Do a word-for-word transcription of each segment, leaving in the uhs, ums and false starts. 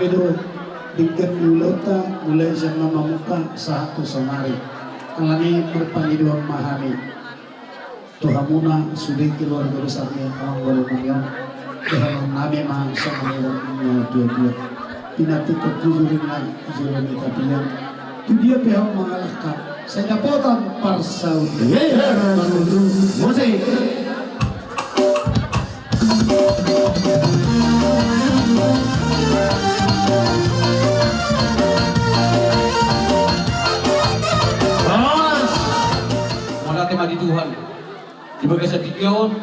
Edo, denggan ni ulaonta, mulai sian na mamungka sahat tu saonari. Alani i marpangidoan ma hami tu hamuna sude keluarga besar ni amangboru nami on. Dohonon nami ma songon i, na tua-tua. Pinantikhon hujur ninna jolo ni tapian. Tu dia pe hamu mangalangka, sai dapotan parsaulian. Iya, iya, iya. Musik. Horas. Mauliate ma di Tuhan. Di bagasan tingki on,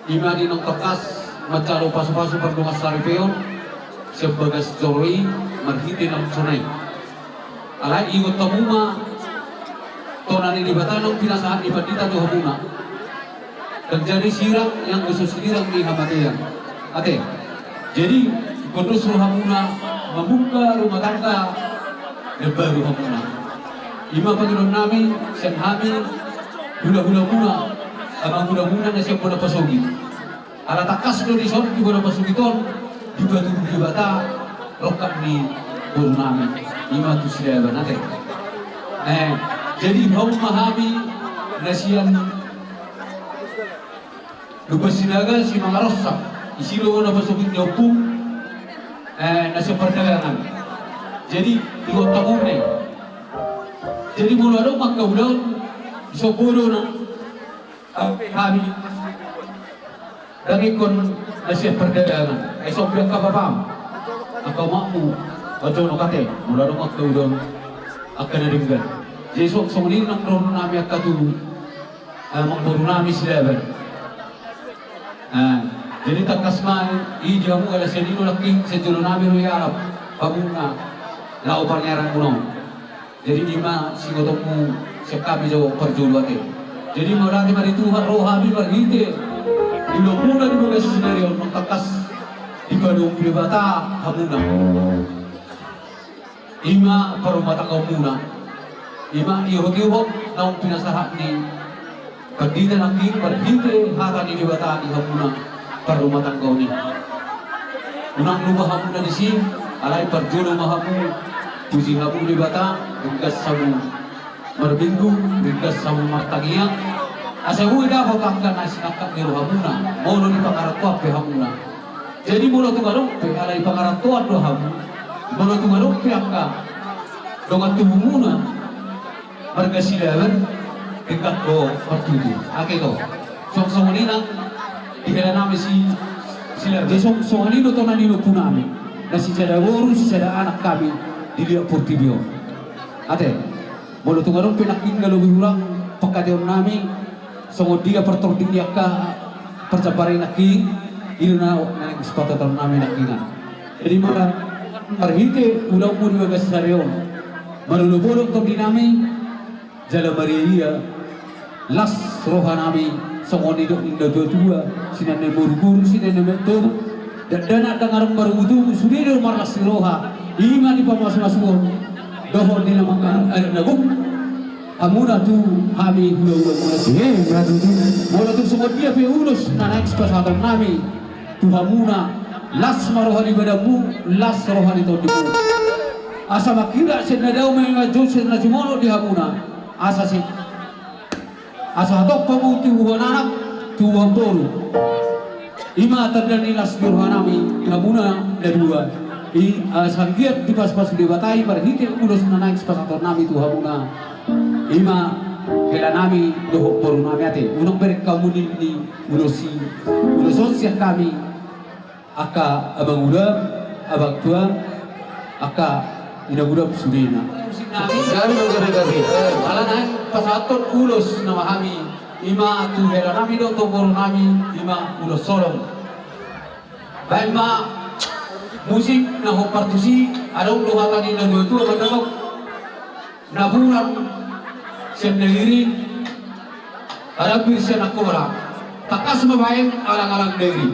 ima di naung tangkas manjalo pasu-pasu pardongansaripeon sian bagas joro i marhite naung sonai. Alai ingot hamu ma, tona ni Debata naung pinasahat ni pandita tu hamuna. Ndang jadi sirang ianggo so sinirang ni hamatean. Ate. Jadi gondos rohamuna mamungka rumah tangga na baru hamuna. Ima pangidoan nami sian hami hula-hulamuna, amanghulamuna na sian bona pasogit. Ala tangkas do dison di bona pasogit on dipatudu Debata rongkap ni boru nami, ima tu Silaban ate. Eh, jadi hamu ma hami na sian Lumban Sinaga, Simangarosak, disi do bona pasogit ni ompu, eh, na sian pardagangan. Jadi di kota Bune. Jadi molo adong angka ulaon, disombodona. Hami dang ingkon na sian pardagangan, ai sombi angka bapam, angka umakmu, ojo no kate, molo adong angka ulaon, angka na denggan. Jadi so, songon i nang dohonon nami angka tu, eh, amangboru nami Silaban. Eh, jadi tangkas ma i di hamu ala sian i do nangkin sian jolo nami ro ialap hamu na laho pangearanmuna on. Jadi ima singotonmu sian hami jo parjolo ate. Jadi mauliate ma di Tuhan ro hami marhite di ulaonmuna di bagasan sadari on, naung tangkas dipadomu Debata hamuna. Ima parrumatanggaonmuna. Ima ihot-ihot naung pinasahat ni pandita nangkin marhite hata ni Debata di hamuna parrumatanggaon i. Unang lupa hamuna disi, alai parjolo ma hamu puji hamu Debata, ringgas hamu marminggu, ringgas hamu martangiang. Asa boi dapot angka na sinangkap ni rohamuna, molo di pangarantoan pe hamuna. Jadi molo tung adong pe, alai pangarantoan do hamu, molo tung adong pe angka dongan tubumuna marga Silaban, denggan do martutur. Ate to. Song songon i nang di hela nami si Silaban. Jadi song songon i do tona ni ompu nami. Na sisada boru, sisada anak hami di liat portibi on. Ate. Molo tung adong pe nangkin na lobi hurang pangkataion nami, songon dia partording ni angka parjambar i nangkin, i do na naeng sipatupaton nami nangkinan. Jadi molo marhite ulaonmu di bagasan sadari on, marolop-olop tondi nami, jala maria-ria las roha nami, songon nidok ni na tua-tua, sian na boru-boru, sian na toru, dakdanak ndang adong marungutungut, sude do marlas ni roha, ima dipamasu-masuhon dohot di na mangkahan adat na gok. Hamuna tu hami hula-hulamuna. Molo tung songon dia pe ulos na naeng sipasahaton nami tu hamuna, las ma roha ni badanmu, las roha ni tondimu. Asa mangkirap sian na dao, manjou sian na simonok di hamuna. Asa si Asa hatop hamu tubuan anak, tubuan boru. Ima tanda ni las ni roha nami di hamuna na dua. I, asa anggiat dipasu-pasu Debata i marhite ulos na naeng sipasahaton nami tu hamuna. Ima hela nami dohot boru nami ate. Unang bereng hamu ni, ni ulos i, ulos on sian hami. Angka amang uda, amang tua, angka inang uda sudena. Gabe, gabe, gabe. Ala naeng pasahathon ulos nama hami, ima tu hela nami dohot tu boru nami, ima ulos holong. Baen ma musik na hombar tusi, adong do hata ni na tua-tua mandok. Napuran sian na iri, harambir sian angkola. Tangkas ma baen alang-alang na iri.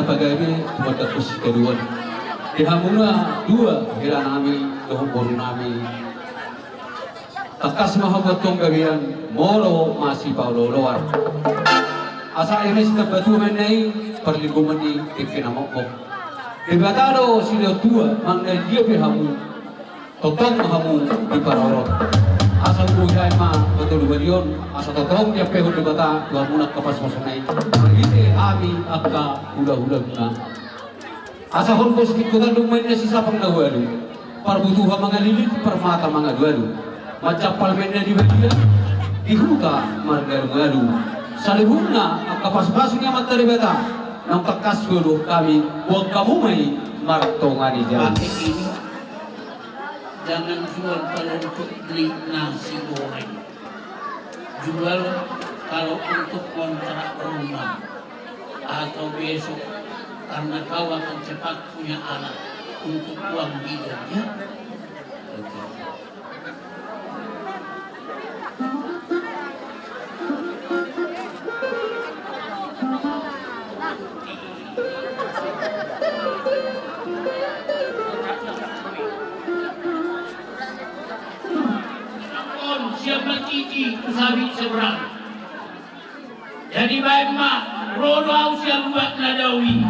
pagabe tu pandangkon sitadoan. Di hamuna dua hela nami dohot boru nami, tangkas ma hamu antong gabean molo masipaolooloan. Asa eme sitambatua ma inna i, parlinggoman ni tingki na mokmok. Debata do silehon tua, manang na dia pe hamu, tongtong ma hamu diparorot. Asa huboto ma patolubalion, asa tongtong diampehon Debata tu hamuna angka pasupasuna i, marhite hami angka hulahula muna. Asa horbo sitingkotan do ma inna sisapang na ualu, parbutuha mangalilit, parmata mangalualu, manjampal ma inna di badia, di huta margalugalu. Saluhutna angka pasupasu ni Amanta Debata naung tangkas hualuhon hami, boan hamu ma i martonga ni jabu. Atik ini, jangan jual kalau untuk beli nasi goreng. Jual kalau untuk kontrak rumah atau besok, karena kau akan cepat punya anak, untuk uang bidan, ya. Oke. On siap mangkiki tu sabit seberang. Jadi baen ma, ro do ahu sian luat na dao i.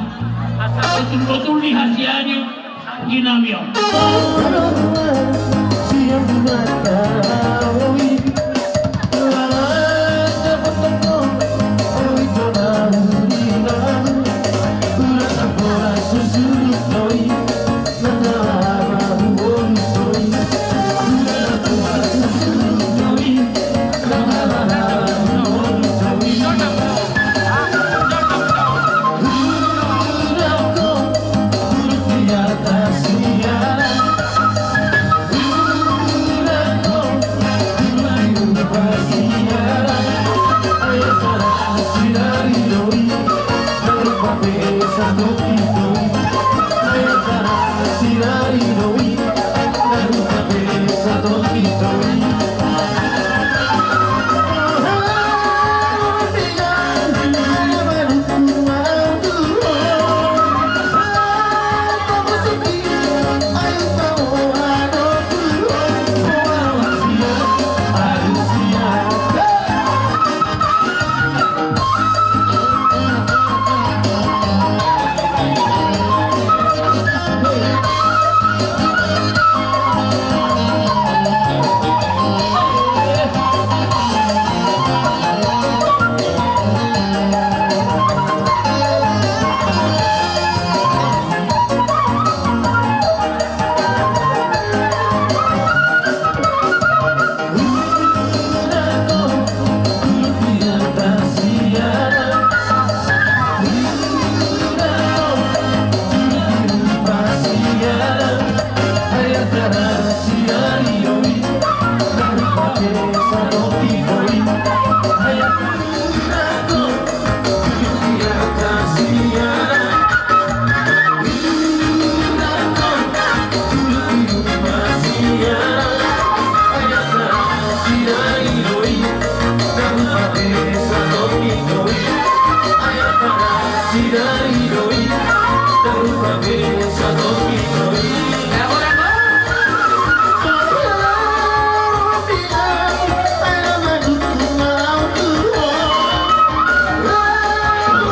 Asa botul-botul ni hasian i, anggi nami on.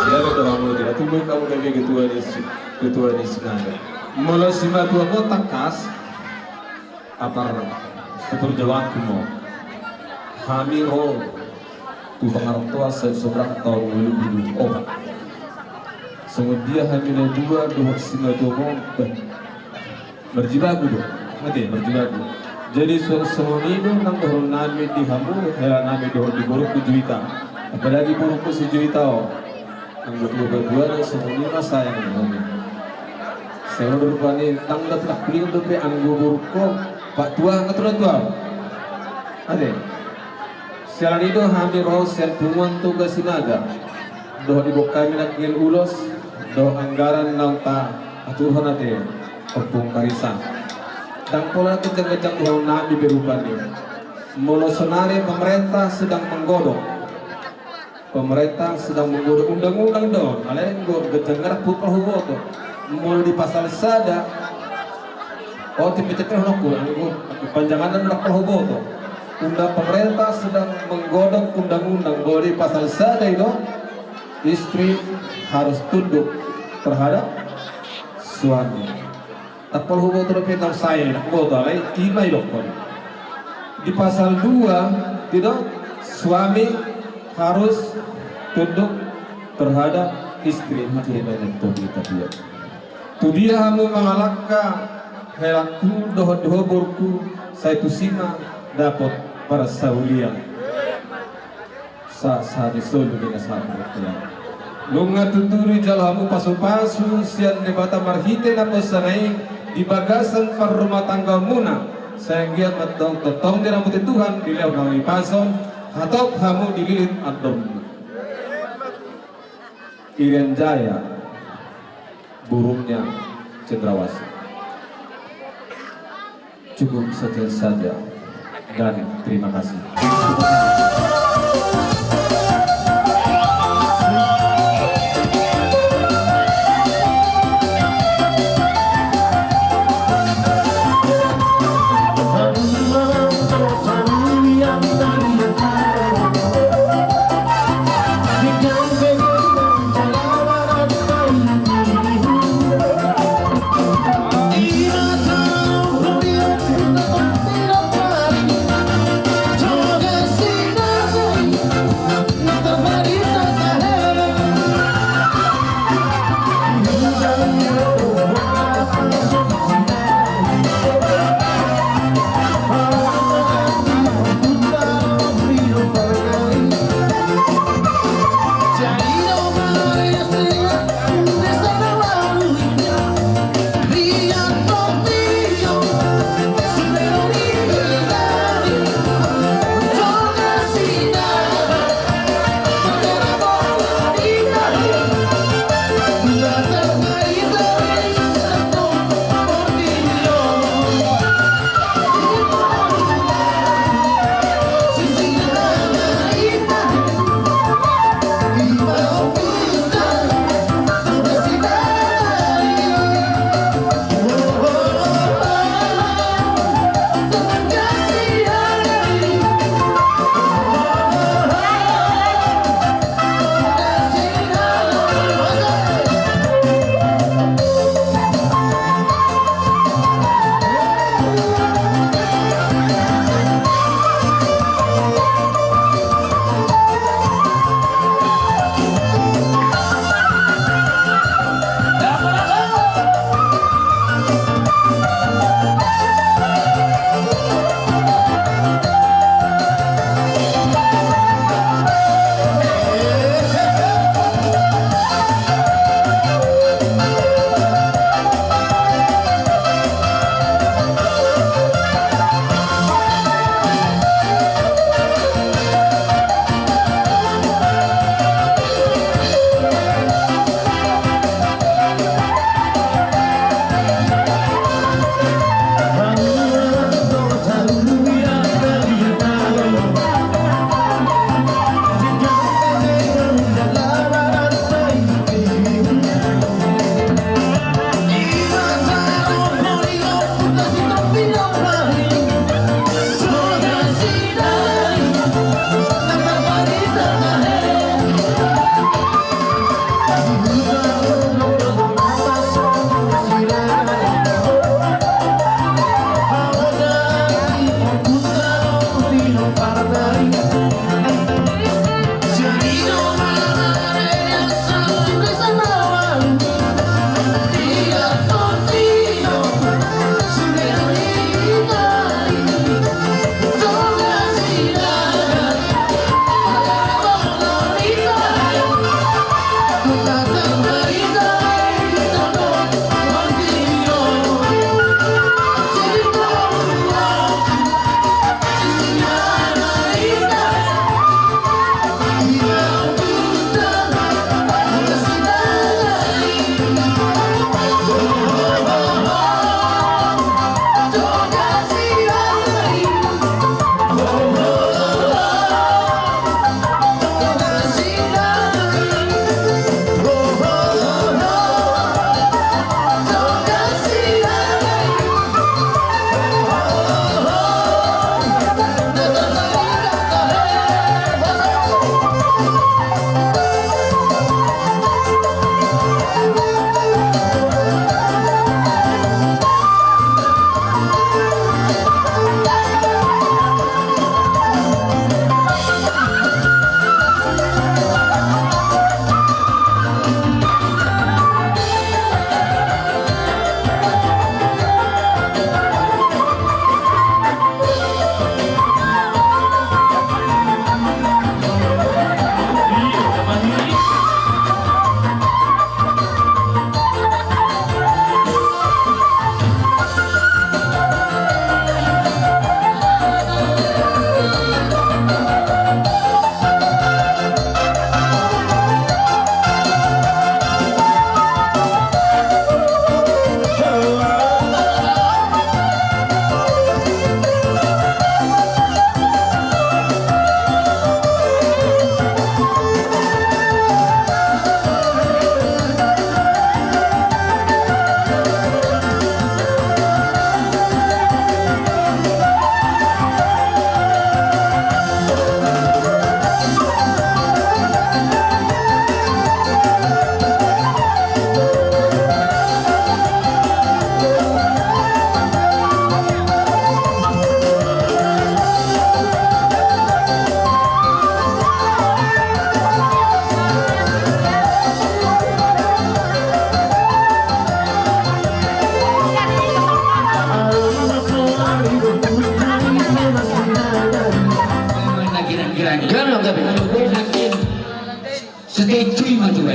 Silakan, Tuhan, mulai kita tunggu kamu dari ketua di, ketua di Sinaga. Molo simatua ho tangkas, apar, seperti jawabku mo. Hami ro tu pangarantoan sahat seberang taon dua ribu dua puluh empat. Songon dia hami na dua dohot simatua ho, beh, marjibagu do. Mate, marjibagu. Jadi so, songon i do nang dohonon nami di hamu, hela nami dohot di borungku Juwita. Apalagi borungku si Juwita on. Anggo tua-tua do songon i ma sayang ni hami. Songon rupani ndang dapotan hulingon dope anggo borungku. Pak tua, nga tua-tua. Ate. Siala ni i do hami ro sian punguan Toga Sinaga. Dohot diboan hami nangkin ulos dohot anggaran naung taturhon ate Ompung Karisa. Ndang pola kencang-kencang dohonon nami be rupani. Molo sonari pemerintah sedang menggodok. Pemerintah sedang menggodok undang-undang do on, alai anggo ganjang na dapot parhuboto. Molo di pasal sada, oh, tipe-tipe honokku, anggo panjanganna na parhuboto. Undang, pemerintah sedang menggodok undang-undang, molo di pasal sada i do, istri harus tunduk terhadap suami. Tapal huboto dope, nang sae na huboto, alai i ma idokkon. Di pasal dua, tidak, suami harus tunduk terhadap istri. Mati di badan tu kita dia. Tu dia hamu mangalangka, helakku dohot di ho borungku, sai tusi ma dapot parsaulian. Sa, sa di solu di na sa. Nunga tutu dijalo hamu pasu-pasu sian Debata marhite naposona i di bagasan parrumatanggaonmuna, sai anggiat ma tong, tongtong diramoti Tuhan, dilehon hamu hipason, hatop hamu dililit andormu. Irian Jaya, burungnya cendrawasih. Cukup sekian saja dan terima kasih.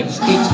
Stage.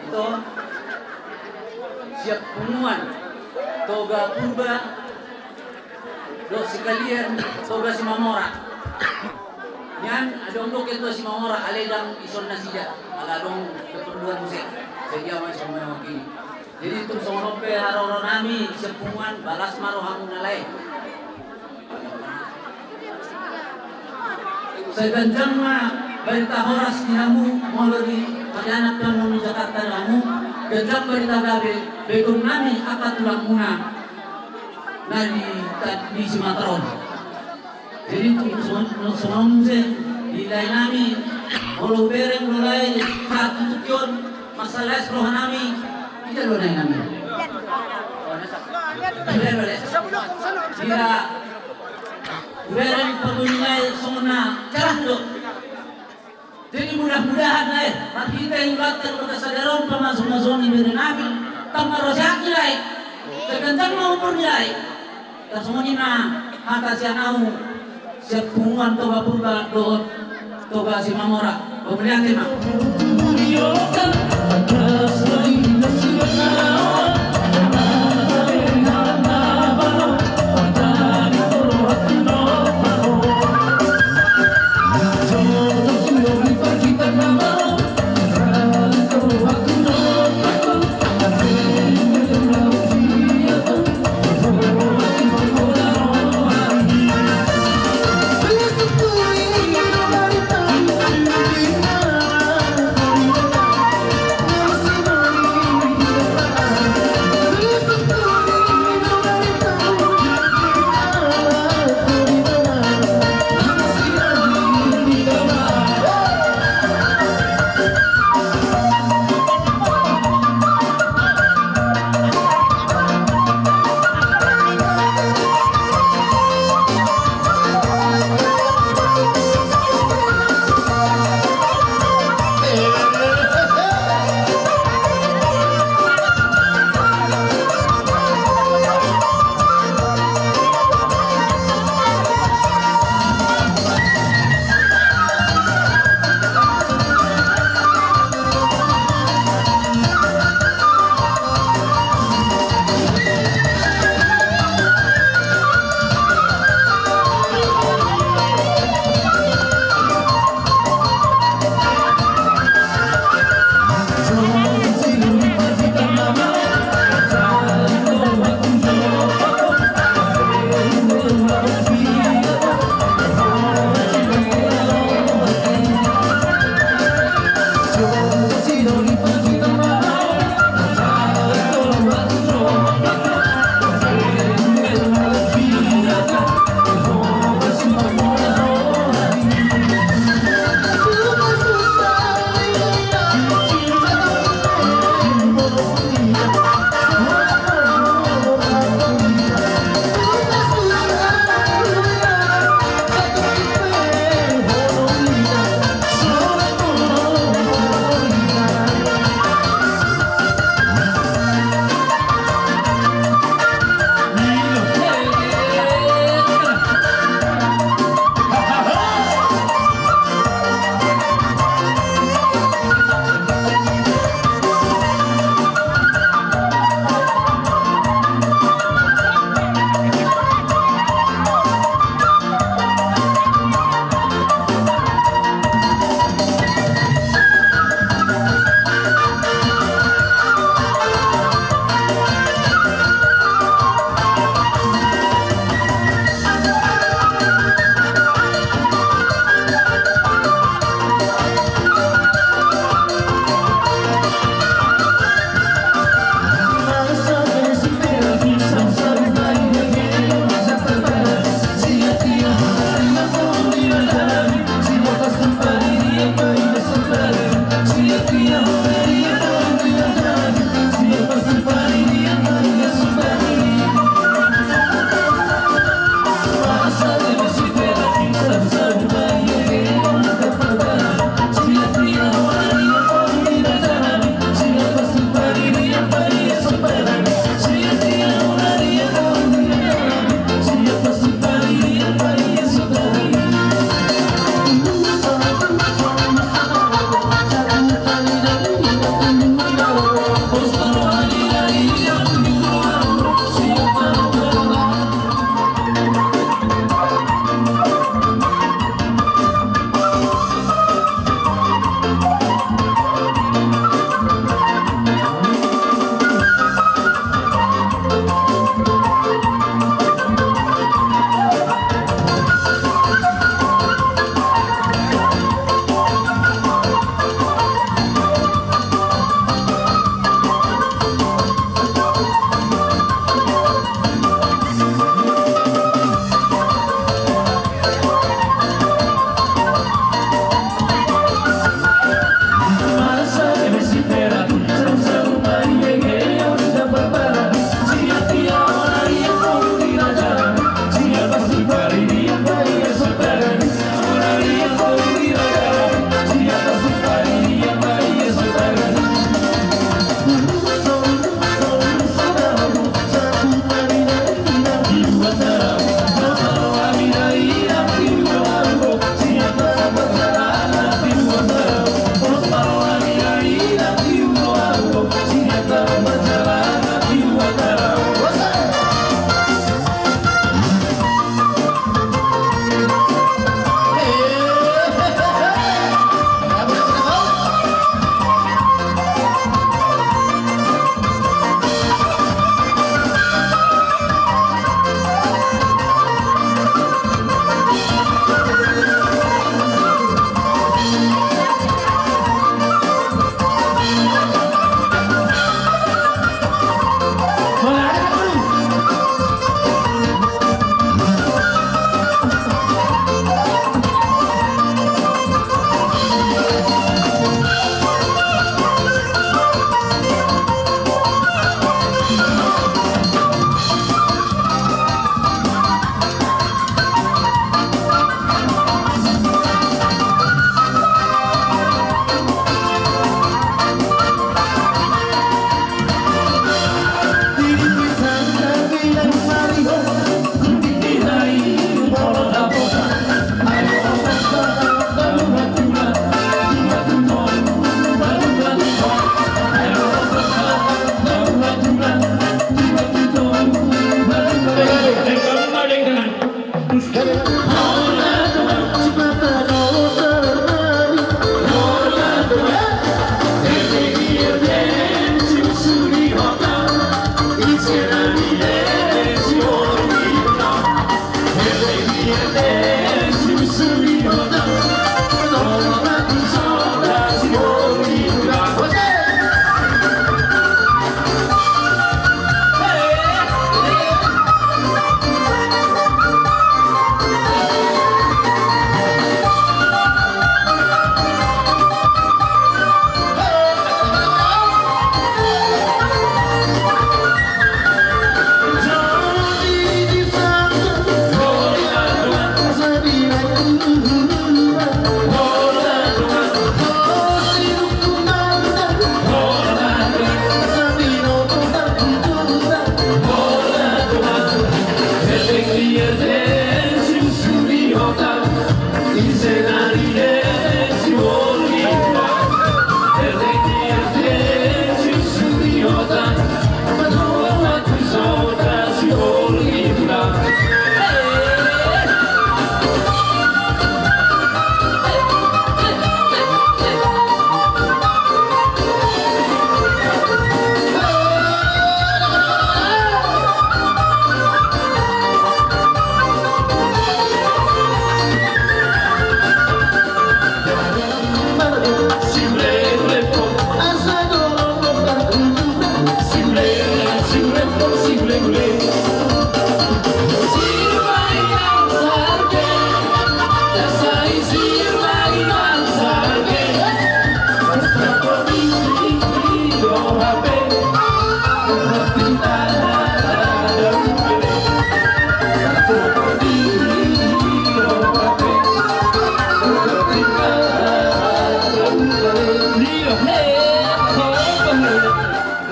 Ito, siap punguan Toga Purba dohot sekalian Toga Simamora. Nian adong do ketua Simamora, alai ndang dison nasida, ala adong keperluan muse. Jadi awan sama wakili. Jadi tung songon on pe haroro nami siap punguan, balas ma rohamu na lae. Sai ganjang ma barita horas di hamu, molo di parianan pe hamu di Jakarta di hamu, ganjang barita gabe, begeon nami angka tulangmuna na di, di Sumatera on. Jadi tu songon, songon muse di lae nami, molo hubereng do lae sahat tu tingki on, mansai las roha nami. Ida do lae nami. Ida do lae. Ida hubereng parbue ni lae songon na calah do. Jadi mudah-mudahan lae, marhite ulaonta di bagasan sadari on, pamasu-masuon ni bere nami, tamba ro sehat ni lae, sai ganjang ma umur ni lae. Tarsongon i ma hata sian ahu sian punguan Toga Purba dohot Toga Simamora. Mauliate ma.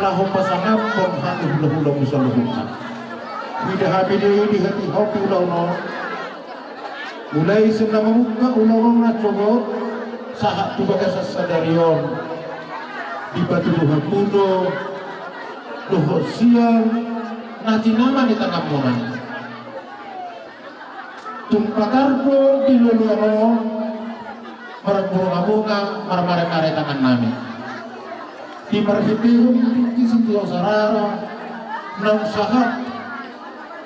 Laho pasangaphon hami hulahulamu saluhutna. Huida hami do i di hatiha on di ulaon on. Mulai sian na mamungka ulaon on na sogot sahat tu bagasan sadari on. Dipatuduhonmu do dohot sian na tinama ni tanganmuna. Tung patar do di loloan on marmurungamunga marmaremare tangannami. Di marhitehon tingki sitio sarara naung sahat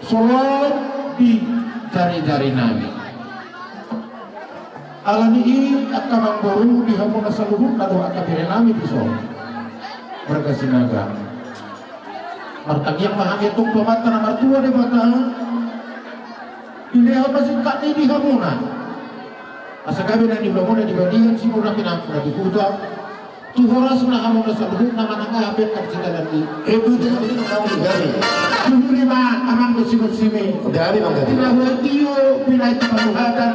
solot di jarijarinami. Alani i angka amangboru di hamuna saluhutna dohot angka berenami dison marga Sinaga. Martangiang ma hami tu Amanta na martua Debata. Dilehon ma singkat ni di hamuna. Asa gabe na niulamuna di balian, simur na pinangan na di huta. Tu horasna hamuna saluhutna manang aha pe na di dalan i. Ibu jadi na hamuna gabe. Tuhuri ma amang dohot singkot simi. Gabe ma gabe. Pinahuat tio, pinaet panuhatan.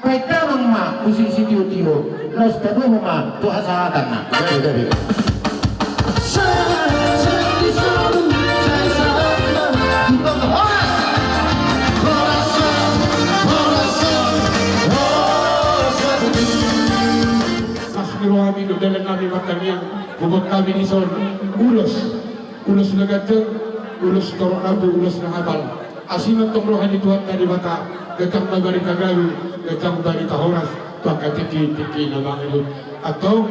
Baen damang ma musik sitiotio, laos padomu ma tu hasahatanna. Gabe, gabe. Las ni roha nami dohot dalan nami martangiang, huboan hami dison ulos. Ulos na ganjang, ulos torop rambu, ulos na hapal. Asi ma antong roha ni Tuhanta Debata, ganjang ma barita gabe, ganjang barita horas tu angka tingki, tingki na mangihut. Antong,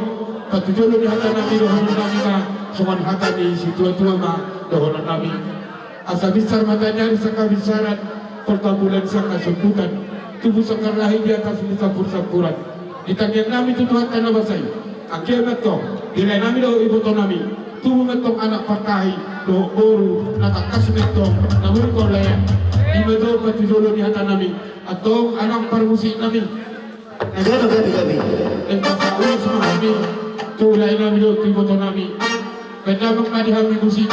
patujolo ni hata nami dohonon nami ma, songon hata ni situatua ma dohonon nami. Asa binsar mataniari sangkabinsaran, portambulan sangkasombutan, tubu sangkalahi di atas ni sampursampuran. Di tangiang nami tu Tuhanta na basa i, anggiat ma antong dilean nami dohot iboto nami, tubu ma antong anak partahi dohot boru na tangkas ma antong na muruk lae. I ma do patujolo ni hata nami. Antong anak parmusik nami. Gabe, gabe, gabe. Empat ulos ma hami tu lae nami dohot tu iboto nami. Baen damang ma di hami musik.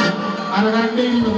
Arak-arak be i ma.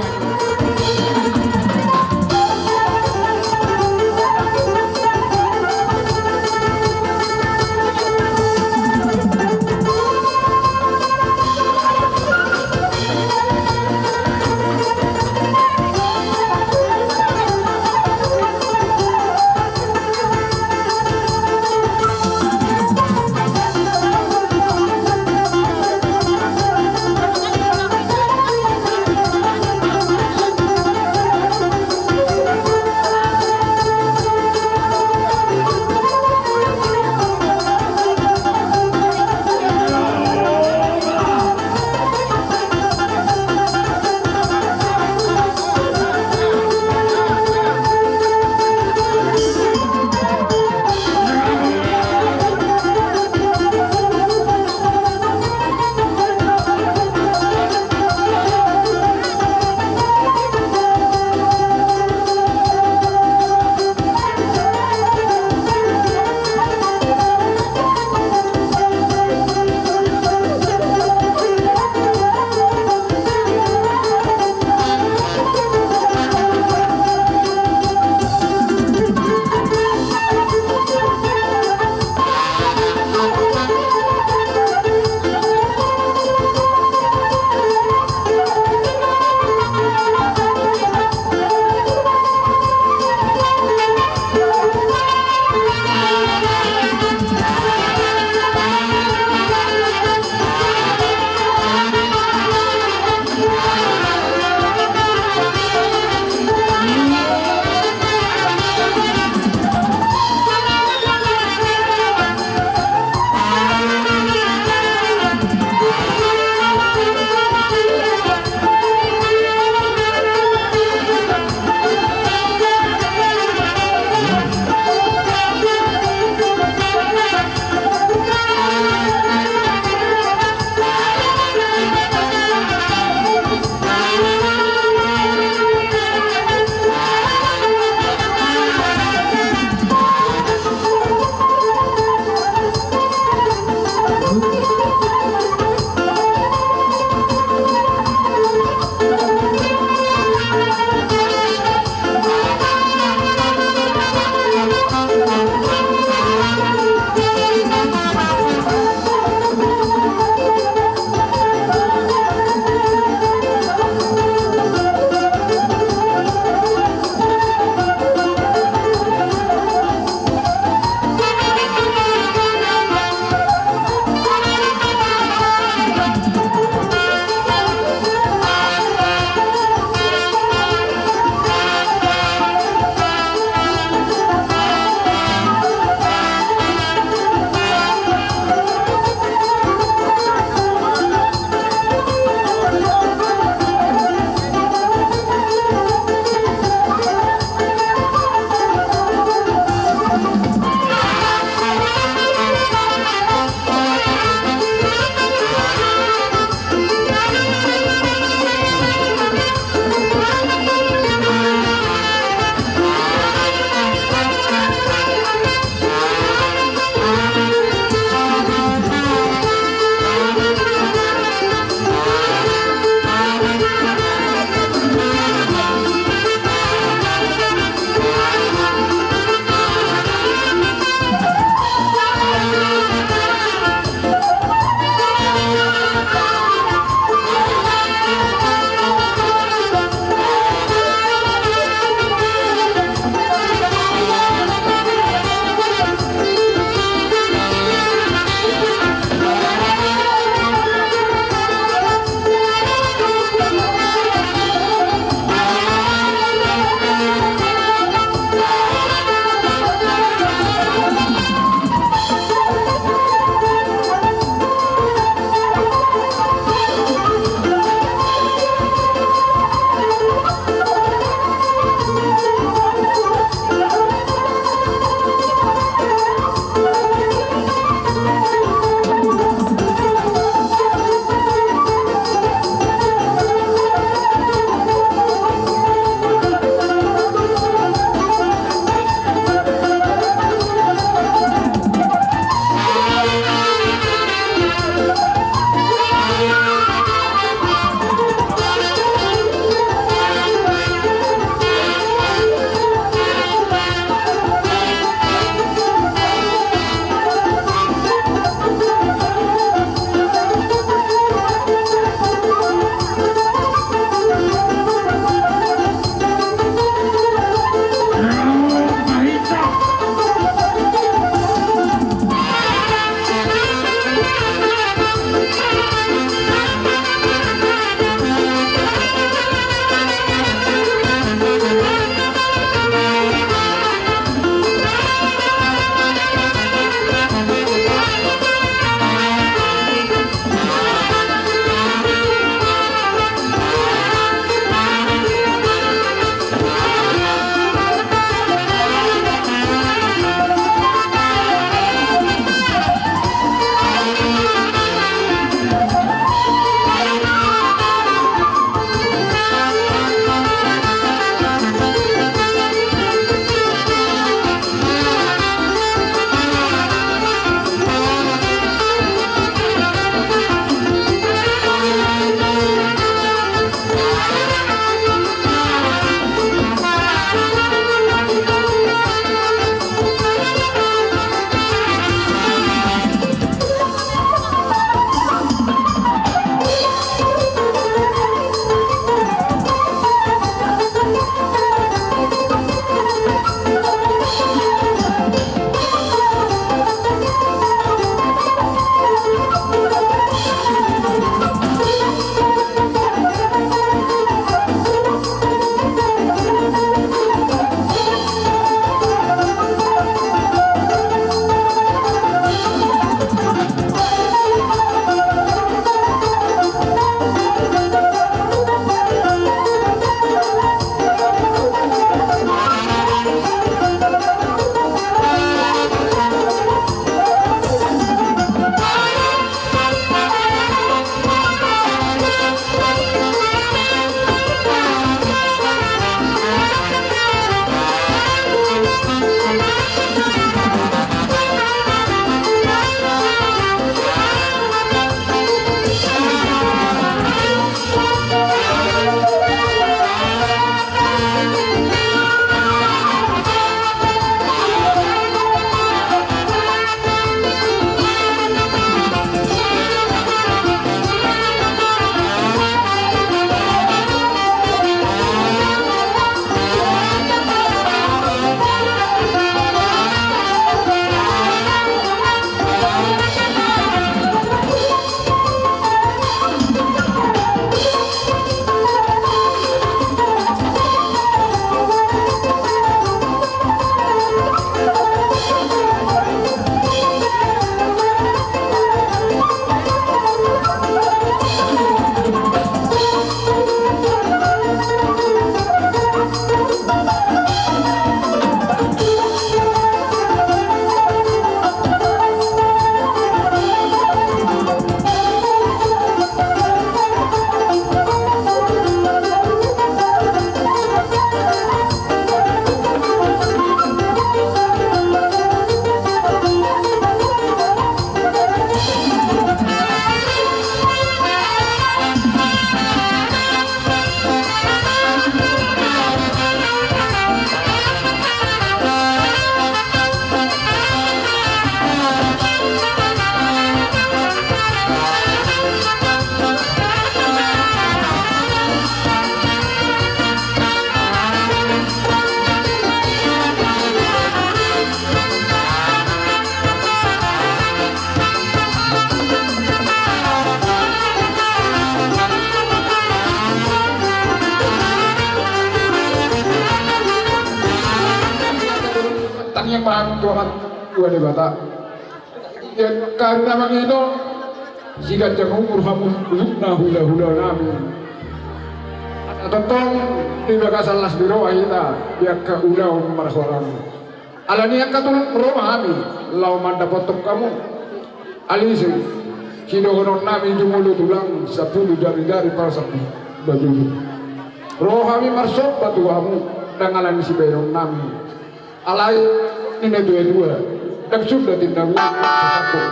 Tua Debata. Ia karna mangino siganjang umur hamu, na hula-hula nami. Asa tongtong di bagasan las ni roha hita di angka ulaon marhahamaranggi. Alani angka tuluk ro ma hami laho mandapothon hamu. Alai sidohonon nami jumolo tulang, sampulu jari-jari parsambing batu. Ro hami marsomba tu hamu, ndang alani sibahenon nami. Alai ninna tua-tua, ndang sunda tindamu sasaput.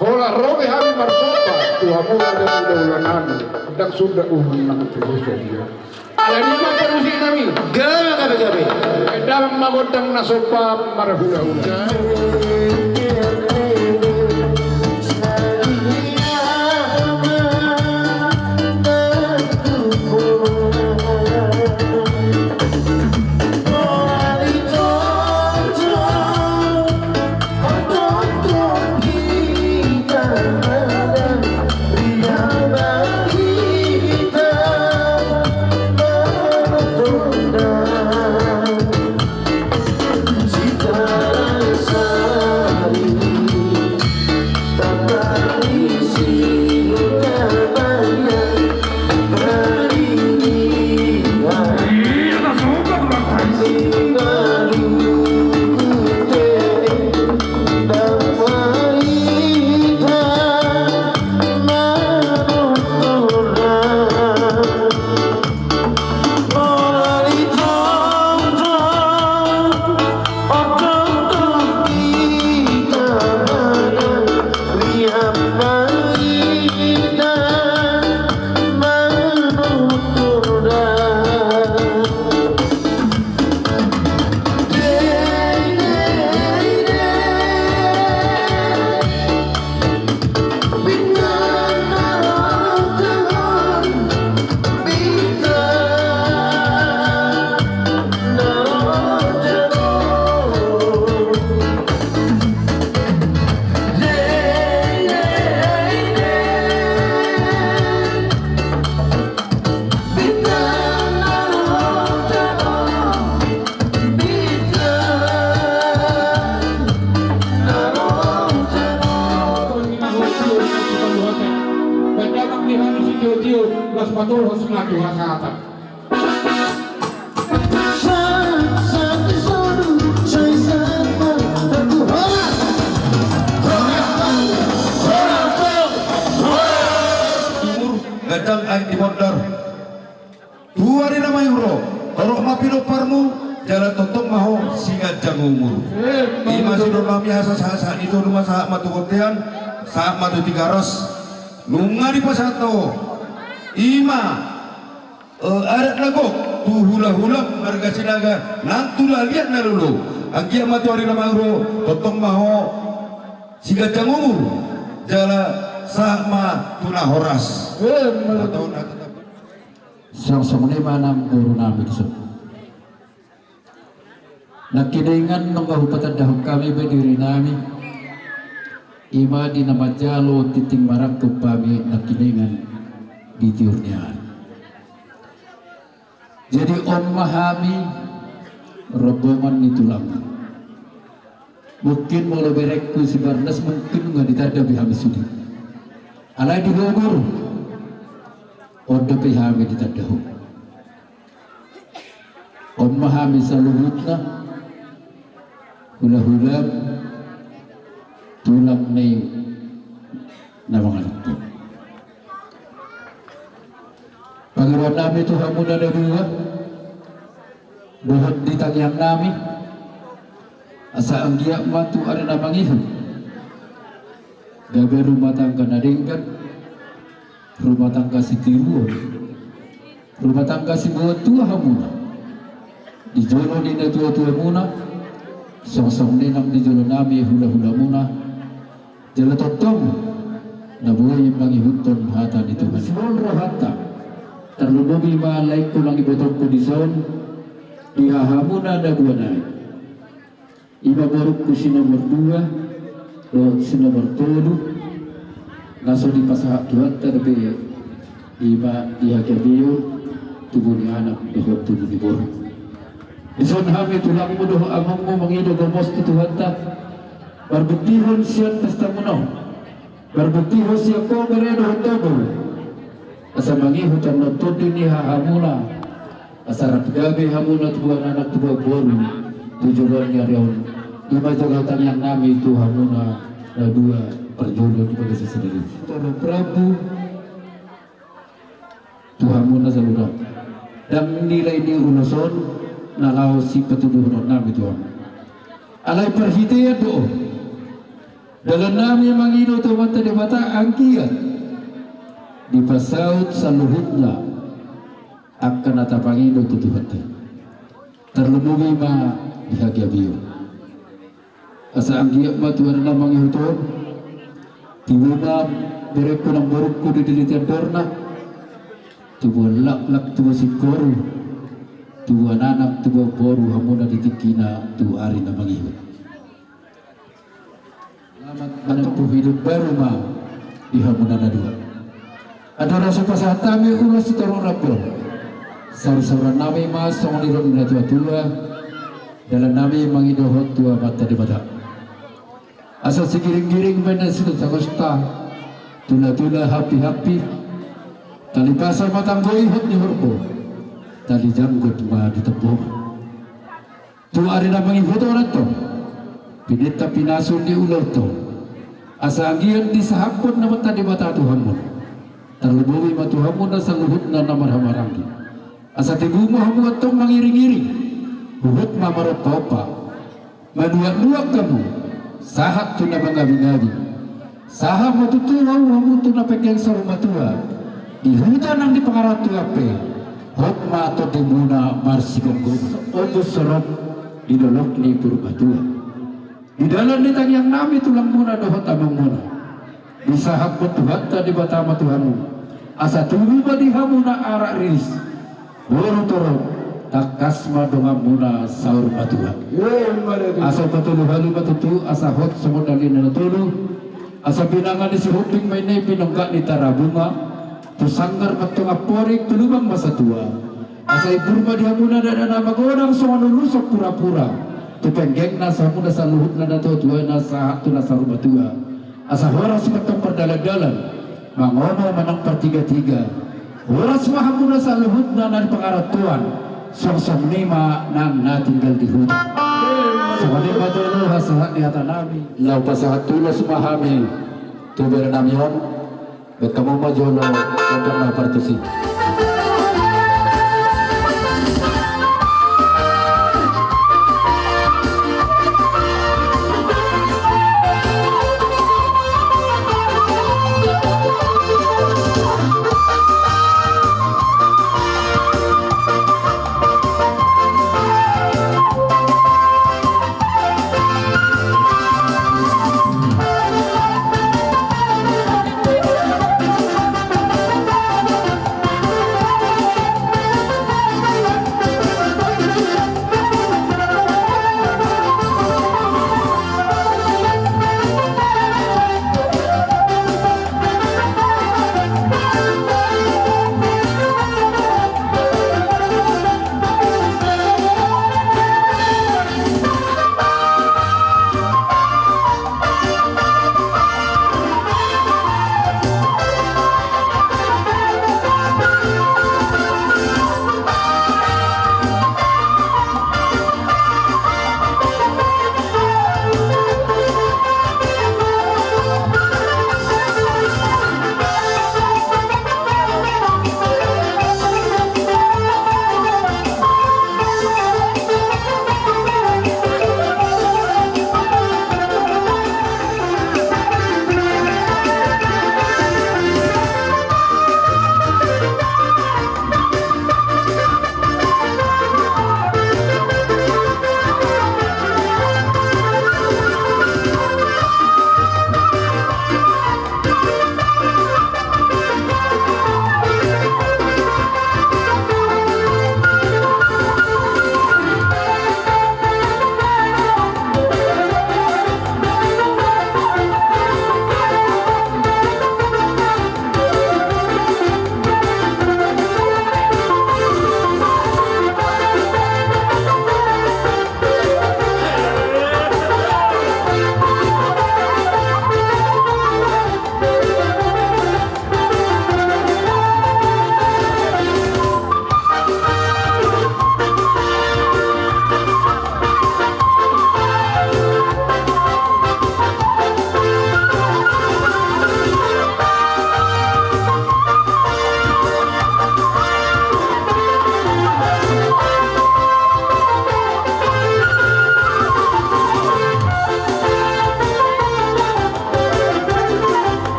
Holan ro be hami marsomba tu hamu, na hula-hula nami, ndang sunda uhum nang tu sasaput. Alani ma parmusik nami. Gabe, gabe, gabe. Damang ma gondang na somba marhula-hula. Ganjang aek di bondar. Tu ari na mangihut ro, torop ma pinomparmu, jala tongtong ma ho siganjang umur. Ima sidohonon nami, asa sahat-sahat ni tolu ma sahat ma tu bontean, sahat ma tu Tigaras. Nunga dipasahat ho. Ima, eh, adat na gok tu hula-hula marga Sinaga nang tu laliat na lolo. Anggiat ma tu ari na mangihut ro, tongtong ma ho siganjang umur, jala sahat ma tu na horas. Songon i ma nang boru nami dison. Nangkiningan nunga hupatandahon hami be diri nami, ima di na manjalo tintin marangkup hami nangkiningan di tiur ni ari. Jadi on ma hami rombongan ni tulang. Mungkin molo berengku si Barnas mungkin nunga ditanda be hami sude. Alai di ho boru, on dope hami ditanda ho. On ma hami saluhutna, hula-hula, tulang ni na mangalangka. Pangidoan nami tu hamu na dua, dohot di tangiang nami, asa anggiat ma tu ari na mangihut gabe rumah tangga na denggan, rumah tangga sitiruon, rumah tangga siboan tua hamuna di jolo ni natua-tuamuna, songon i nang di jolo nami hula-hulamuna. Jala tongtong na boi mangihuthon hata ni Tuhan i. Songon rohanta, tarlumobi ma laengku nang ibotongku dison, di hahamuna na dua nai. Ima borungku si nomor dua dohot si nomor tolu, na so dipasahat Tuhanta dope ima di hagabeon tubu ni anak dohot tubu ni boru. Dison hami tulangmu dohot amongmu mangido gomos tu Tuhanta, marbuktihon sian pestamuna on, marbuktihon sian ho bere dohot tobu, asa mangihut annon tondi ni hahamuna, asa rap gabe hamuna tubuan anak tubuan boru tu joloan ni ari on. I ma jolo tangiang nami tu hamuna na dua parjolo di bagasa sadari. Toro prabu tu hamuna saluhutna. Ndang nilai ni ulos on na laho sipatuduhonon nami tu hamu. Alai parhitean do on dalan nami mangido tu Amanta Debata anggiat dipasaut saluhutna angka na tapangido tu Tuhanta i. Tarlumobi ma di hagabeon. Asa anggiat ma tu ari na mangihut on, tibu ma berengku nang borungku di dilitian dorna, tubuan laklak tubuan singkoru, tubuan anak tubuan boru hamuna di tingkina tu ari na mangihut. Selamat menempuh hidup baru ma di hamuna na dua. Andorang so pasahat hami ulos sitorop rap on, saursaur nami ma songon nidok ni natuatua, dalan nami mangidohon tu Amanta Debata. Asa sigiringgiring ma inna sitagosta, tulatula hampihappi, tali pasa ma tanggo ihot ni horbo, tali janggot ma di tembongan. Tu ari na mangihut on antong, pinangido pinasu ni ulaonta on, asa anggiat disahaphon Amanta Debata tu hamu. Tarlumobi ma tu hamuna saluhutna na marhahamaranggi. Asa tibu ma hamu antong mangiringiring, huhut ma marompaompa, manuaknuak hamu, sahat tu na mangabingabing. Sahat ma tutu hamu tu na penggeng saur matua, di huta nang di pangarantoan pe, hot ma tondimuna marsigomgoman. Ombus sorop di dolok ni Purbatua. Di dalan ni tangiang nami tulangmuna dohot amongmuna, disahaphon Tuhanta Debata ma tu hamu, asa tubu ma di hamuna anak riris, boru torop, tangkas ma donganmuna saur matua. Asa patolu hali ma tutu asa hot songon na nidokna na tolu. Asa pinangan ni Sihombing ma inna i pinonggak ni Tarabunga, tu sanggar ma antong amporik, tu lubang ma satua. Asa imbur ma di hamuna dada na magodang songon ulos purapura, tu penggengna asa hamuna saluhutna natuatua na sahat tu na saur matua. Asa horas ma antong pardalandalan, mangomo manang partigatiga. Horas ma hamuna saluhutna na di pangarantoan, songsong ni ma nang na tinggal di huta. Songon i ma tolu hasahat ni hata nami. Laho pasahat ulos ma hami tu bere nami on. Bahen hamu ma jolo gondang na partusi.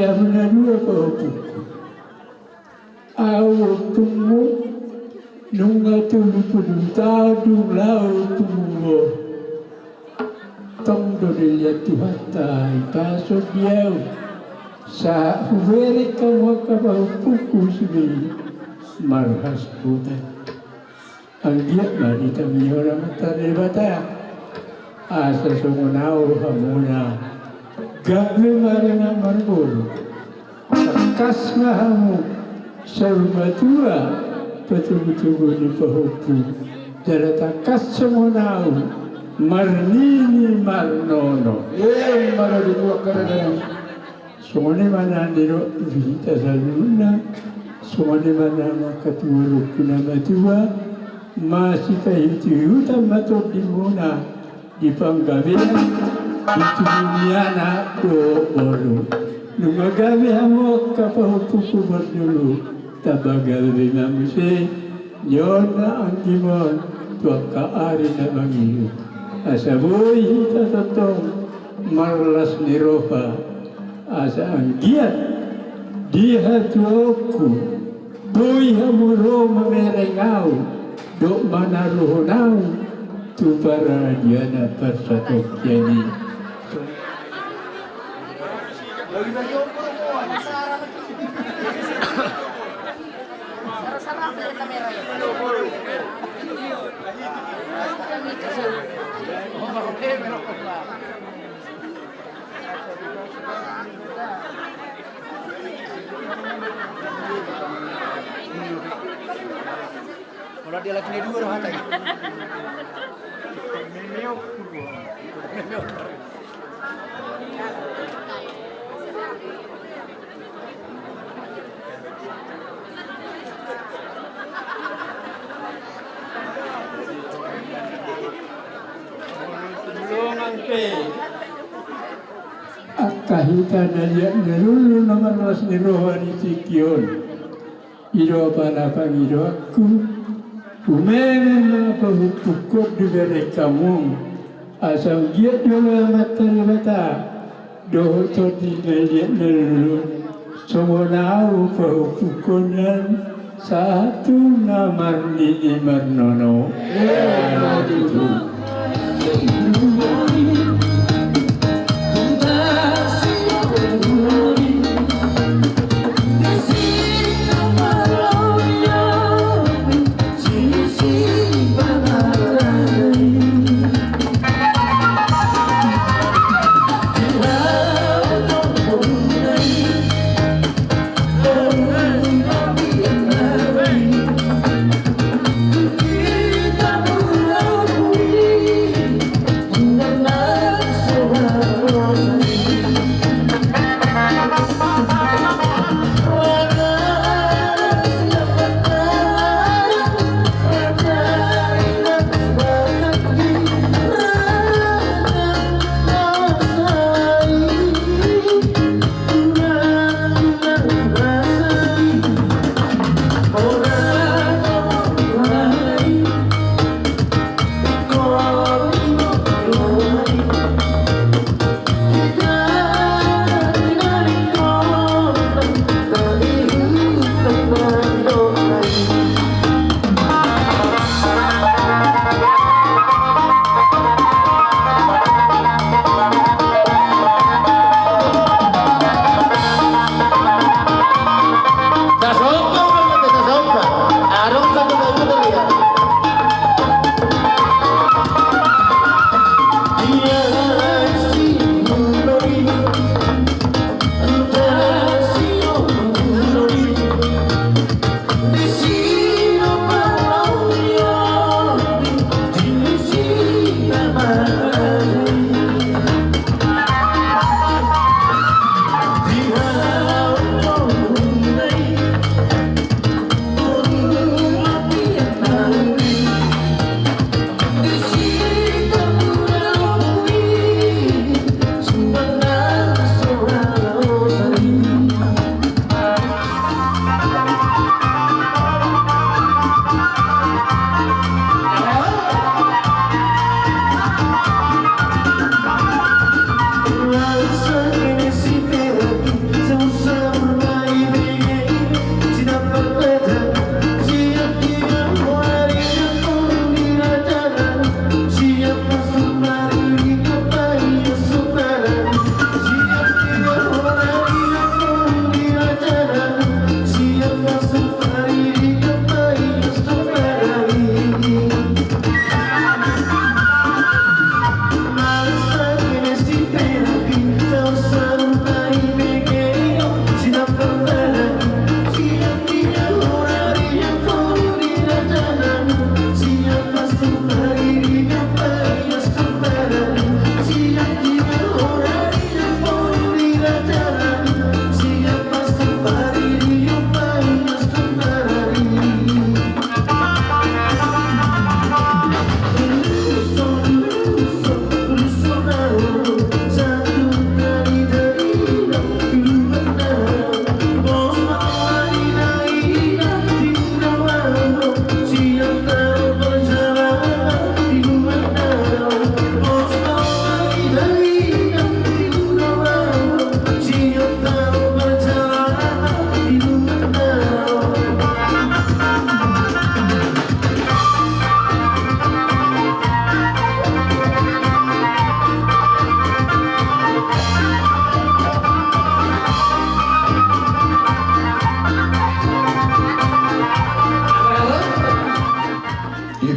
Hamu na dua pahompungku. Ahu ompungmu, nunga tolu pulu taon dung laho ompungmu. Tong do dilehon Tuhanta i pasu di ahu. Sahat hubereng hamu angka pahompungku sude marhasohotan. Anggiat ma ditangihon Amanta Debata asa songon ahu hamuna gabe marina marboru. Tangkas ma hamu saur matua patogutogu ni pahompu. Jala tangkas songon ahu marnini marnono. Emma ro di tuak karadana. Songon i ma na nidok tu hita saluhutna. Songon i ma na mangkaturukku na matua. Masipaihutuhutan ma tondimuna di panggabean di tubu ni anak dohot boru. Nunga gabe hamu angka pahompungku parjolo, tamba gabe ma muse. Nion na anggimon tu angka ari na mangihut. Asa boi hita tongtong marlas ni roha. Asa anggiat di hatuaonku boi hamu ro mamereng ahu dohot manaruhon ahu tu paradiana parsatongkian i. Kalau dia lagi dua roh hata. Angka hita na liat na lulu na marlas ni roha di tingki on. I do apala pangidoanku, umeme ma pahompungkon dibereng hamu, asa anggiat jolo Amanta Debata dohot tondi na liat na lulu, songon ahu pahompungkon an, sahat tu na marnini marnono. Emma tutu.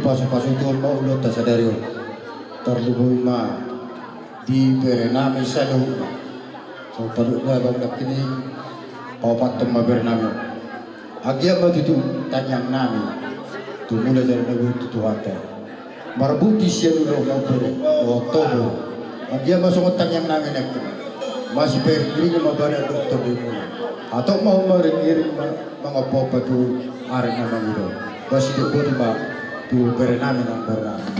Pasu-pasu Tuhan ma ulaonta sadari on. Tarlumobi ma di bere nami saluhutna. So paluhutna bangdak ini paopathon ma bere nami on. Anggiat ma tutu tangiang nami tumula jala na buat tu Tuhanta. Marbukti sian ulaon na bere dohot tobu. Anggiat ma songon tangiang nami nangkin. Masipahiring-hiring ma badan dohot tondimuna. Hatop ma hamu mahiring-hiring ma mangompa-ompa tu ari na mangihut on. Ba sidok botima tu bere nami nang bornami.